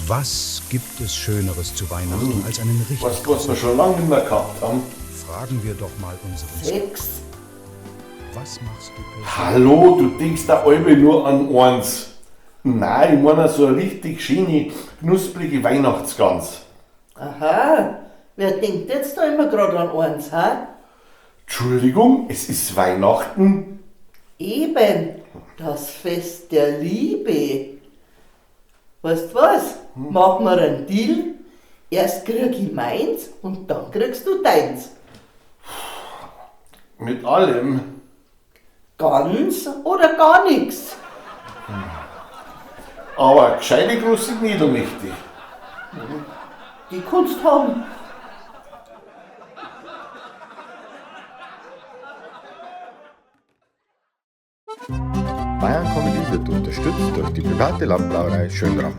Was gibt es Schöneres zu Weihnachten als einen richtig Weißt du, was wir schon lange nicht mehr gehabt haben? Fragen wir doch mal unseren Sex. Was machst du persönlich? Hallo, du denkst da alle nur an eins. Nein, ich meine so eine richtig schöne, knusprige Weihnachtsgans. Aha, wer denkt jetzt da immer grad an eins, ha? Entschuldigung, es ist Weihnachten. Eben, das Fest der Liebe. Weißt was? Machen wir einen Deal. Erst krieg ich meins und dann kriegst du deins. Mit allem. Ganz oder gar nix. Aber eine gescheite große Knödel möchte ich. Die kannst haben. Bayern Comedy wird unterstützt durch die private Landbrauerei Schönram.